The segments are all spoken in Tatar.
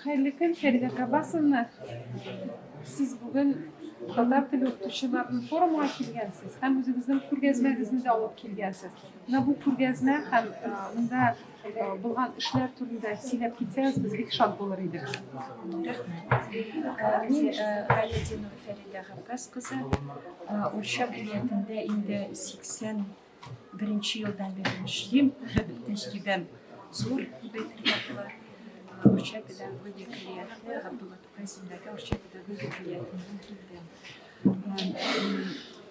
Хәерле көн, Фәридә Габбасовна. Сез бүген татар теле укытучыларының форумга килгәнсез һәм үзегезнең күргәзмәгезне дә алып килгәнсез. Менә бу күргәзмә һәм монда булган эшләр турында сөйләп китсәгез, без бик шат булыр идек. Рәхмәт. Мин Галетдинова Фәридә Габбас кызы. Урча көллиятендә инде 80 Беренче елдан бирле эшлим. Тәҗрибәм зур дип әйтергә була. Арча педагогия көллияте, Габдулла Тукай исемендәге Арча педагогия көллиятеннән килдем.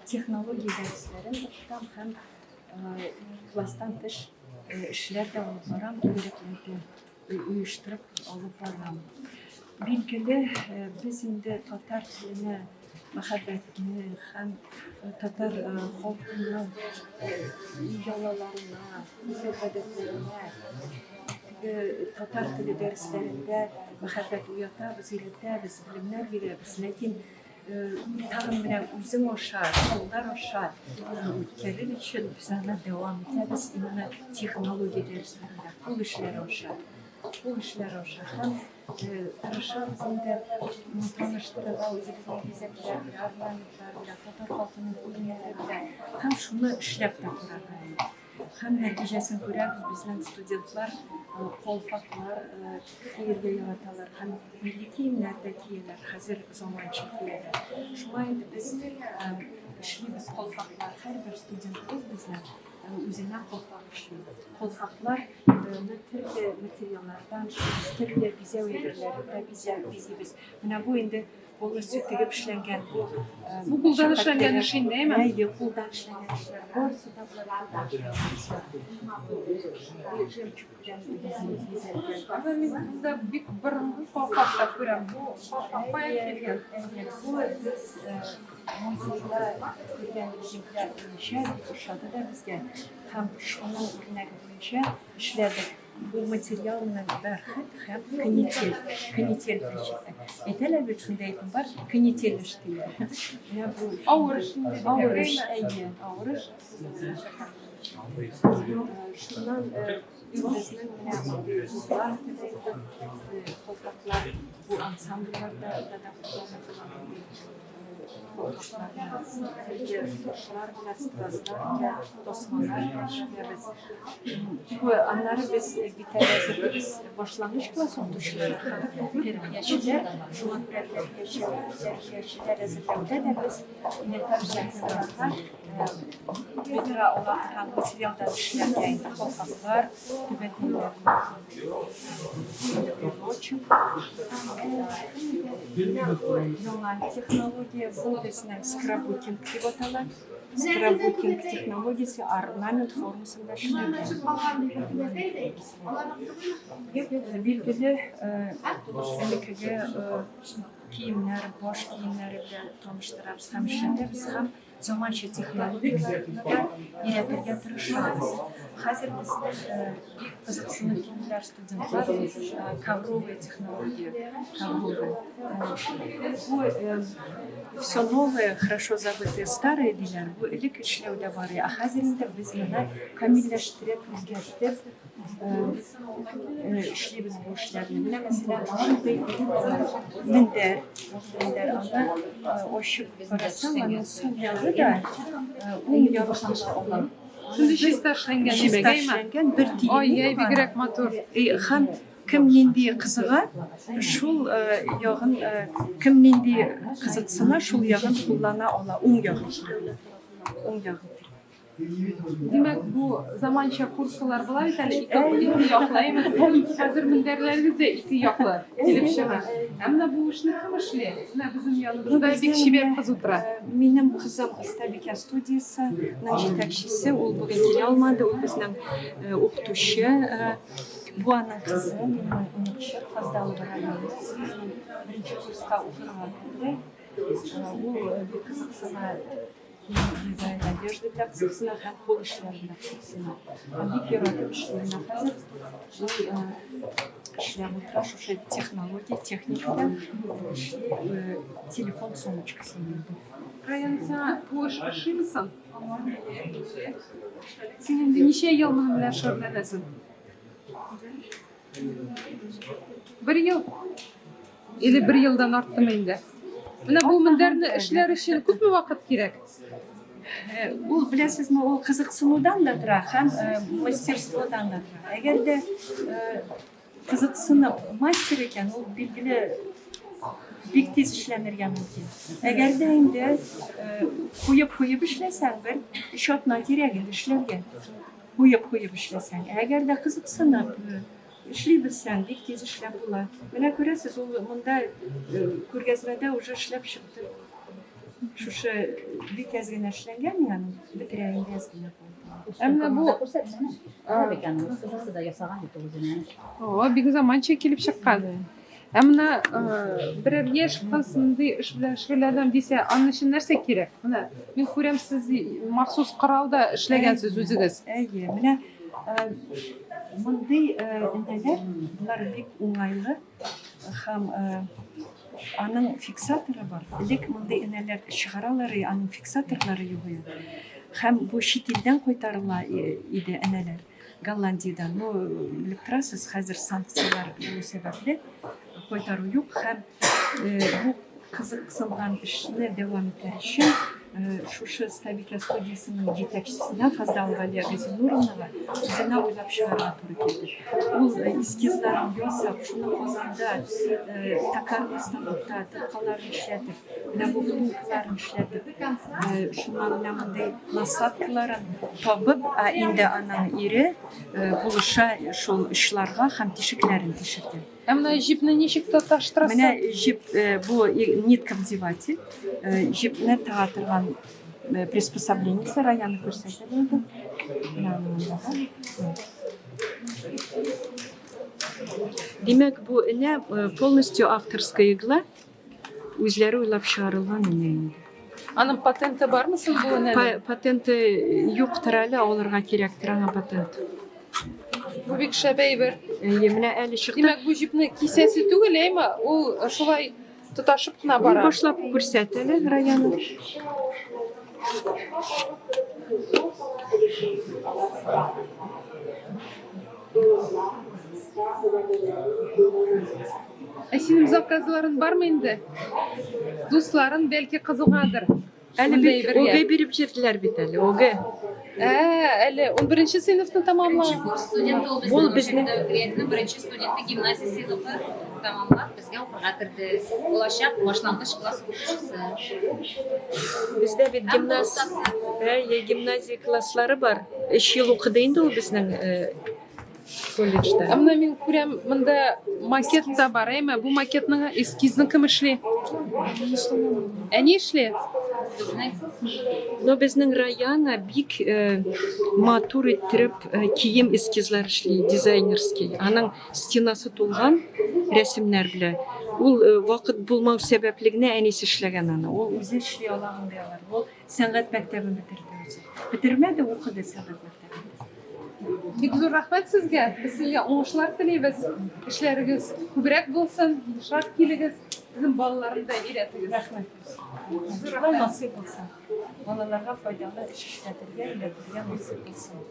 Технология дәресләрен укытам һәм класстан тыш эшләр дә алып барам, түгәрәкләрдә оештырып алып барам. Билгеле, без инде татар теленә мәхәббәтне һәм татар халкының йолаларына, гореф-гадәтләренә татар теле дәресләрендә мәхәббәт уятабыз, өйрәтәбез, белемнәр бирәбез. Ләкин тагын менә үзең аша, балалар аша үткәрер өчен без аны дәвам итәбез именно технология дәресләрендә, кул эшләре аша. Кул эшләре аша һәм тырышабыз инде таныштырырга үзебезнең бизәкләр белән, орнаментлар белән, татар халкының киемнәре белән һәм шуны эшләп тә карарга. Һәм нәтиҗәсен күрәбез, безнең студентлар калфаклар киергә яраталар һәм милли киемнәр дә кияләр, хәзер заманча кияләр. Шуңа инде без эшлибез калфаклар, һәрбер студентыбыз безнең үзенә калфак эшли. Калфаклар төрле материаллардан, төрле бизәү әйберләре белән бизибез. Менә бу инде полностью тегеп эшләнгән. Бу Бу кулдан эшләнгән эш инде, әйме? Әйе, кулдан эшләнгән эшләр. Барысы да болар кулдан эшләнгән. Бу жемчуг белән бизәлгән. Аны мин монда бик борынгы калфак та күрәм. Бу калфак каян килгән? Бу без музейда күргән экземпляр буенча бик ошады да безгә. Һәм шуның үрнәге буенча эшләдек. Бу материал менә бәрхет һәм канитель. Канитель белән чыкты. Әйтәләр бит, шундый әйтем бар, канитель эш диләр. Менә бу авыр эш инде. Авыр эш, әйе, авыр эш. Шуннан безнең менә кызлар дип әйтеп, колпаклар бу ансамбльләрдә да кулланылган. Аннары без бит әле әзерлибез башлангыч класс укытучылары һәм тәрбиячеләр. Шуңа күрә тәрбиячеләр әзерләүдә дә без инде булдыра ала торган материалдан эшләргә инде калфаклар, түбәтәйләр, брелочек. Менә бу яңа технология, бу безнең скраббукинг дип атала. Скраббукинг технологиясе орнамент формасында эшләнгән. Билгеле, элеккеге киемнәр, баш киемнәре белән таныштырабыз һәм эшләтәбез һәм заманча технологияләрне дә өйрәтергә тырышабыз. Хәзер безнең бик кызыксынып килделәр студентлар ковровая технология, ковровая. Бу все новое, хорошо забытое старое диләр. Бу элек эшләүдә бар, ә хәзер инде без моны камилләштереп, үзгәртеп эшлибез бу эшләрне. Менә мәсәлән, шушындый мендәр, мендәр аны ачып карасаң, аның сул ягы да, уң ягы да ала. Шундый чиста эшләнгән Чиста эшләнгән, бер тиен. Ай-яй, бигрәк матур. Һәм кем нинди кызыга, шул ягын, кем нинди кызыксына, шул ягын куллана ала, уң ягын. Уң ягын. Димәк, бу заманча курткалар була бит әле, ике ике яклы, әйме? Хәзер мендәрләрегез дә ике яклы килеп чыга. Ә менә бу эшне кем эшли? Менә безнең яныбызда бик чибәр кыз утыра. Минем кызым Остабикә студиясенең җитәкчесе, ул бүген килә алмады, ул безнең укытучы. Бу аның кызы, минем оныкчык Фаздалова Райна. Безнең беренче курска укырга керде. Ул бик кызыксына Дизайн одежды белән кызыксына һәм кул эшләре белән кызыксына. Һәм бик яратып эшли. Менә хәзер ул эшләп утыра шушы технология, техникада эшли, телефон сумочкасын йөртә. Раян, сиңа бу эш ошыймы соң? Син инде ничә ел моның белән шөгыльләнәсең? Бер ел. Или бер елдан арттымы инде? Менә бу мендәрне эшләр өчен күпме вакыт кирәк? Э, ул беләсезме, ул кызыксынудан да тора һәм э, мастерстводан да тора. Әгәр дә э, кызыксынып мастер икән, ул билгеле бик тиз эшләнергә мөмкин. Әгәр дә инде куеп-куеп эшләсәң, бер өч атна кирәк инде эшләргә. Куеп-куеп эшләсәң. Әгәр дә кызыксынып эшли белсәң, бик тиз эшләп була. Менә күрәсез, ул монда күргәзмәдә уже эшләп чыкты. Шушы бик әз генә эшләнгән, ягъни бетерә инде әз генә калды. Ә менә бу күрсәтсәнә. Бик аның остасы да ясаган бит ул үзенә. О, бик заманча килеп чыккан. Ә менә берәр яшь кыз мондый эш белән шөгыльләнәм дисә, аның өчен нәрсә кирәк? Менә мин күрәм, сез махсус корал да эшләгәнсез үзегез. Әйе, менә мондый энәләр, болар бик уңайлы һәм аның фиксаторы бар. Элек мондый энәләр чыгаралар, аның фиксаторлары юк иде. Һәм бу чит илдән кайтарыла иде энәләр. Голландиядән. Ну, белеп торасыз, хәзер санкцияләр булу сәбәпле кайтару юк һәм бу кызыксынган эшне дәвам итәр өчен шушы Стабика студиясенең җитәкчесенә Фазлалова Галия Газинуровнага үзенә уйлап чыгарга туры килде. Ул эскизларын ясап, шуны Казанда токарный станокта тоткаларын эшләтеп, менә бу втулкаларын эшләтеп, шуннан менә мондый насадкаларын табып, ә инде аның ире булыша шул очларга һәм тишекләрен тишергә. Ә менә җипне ничек тоташтырасың? Менә җип бу нитка вдеватель, җипне тыга торган приспособлениесе Раяны күрсәтә инде. Менә монда. Димәк, бу энә полностью авторская игла. Үзләре уйлап чыгарылган энә инде. Аның патенты бармы соң бу энәнең? Патенты юктыр әле, алырга кирәктер аңа патент. Бу бик шәп әйбер. Әйе, менә әле чыкты. Димәк, бу җипне кисәсе түгел, әйме? Ул шулай тоташып кына бара. Башлап күрсәт әле, Раяна. Ә синең заказларың бармы инде? Дусларың бәлки кызыгадыр. Әле бит ОГЭ биреп җирделәр бит әле, ОГЭ. Ә, әле 11 сыйныфны тамамлаган. Беренче курс студенты ул безнең. Ул безнең дәүләтнең беренче студенты гимназия сыйныфы тамамлап безгә укырга керде. Булачак башлангыч класс укытучысы. Бездә бит гимназ, әйе, гимназия класслары бар. Өч ел укыды инде ул безнең колледжда. Ә менә мин күрәм, монда макет та бар, әйме? Бу макетның эскизын кем эшли? Әни эшли? Но безнең Раяна бик э, матур иттереп э, кием эскизлар эшли, дизайнерский. Аның стенасы тулган рәсемнәр белән. Ул э, вакыт булмау сәбәпле генә әнисе эшләгән аны. Ул үзе эшли ала мондый алар. Ул сәнгать мәктәбен бетерде үзе. Бетермәде, укыды сәнгать мәктәбен. Бик зур рәхмәт сезгә. Без сезгә уңышлар телибез. Эшләрегез күбрәк булсын, ешрак килегез. Безнең балаларны да өйрәтегез. Рәхмәт. Зур насыйп булсын. Балаларга файдалы эш эшләтергә, өйрәтергә насыйп булсын.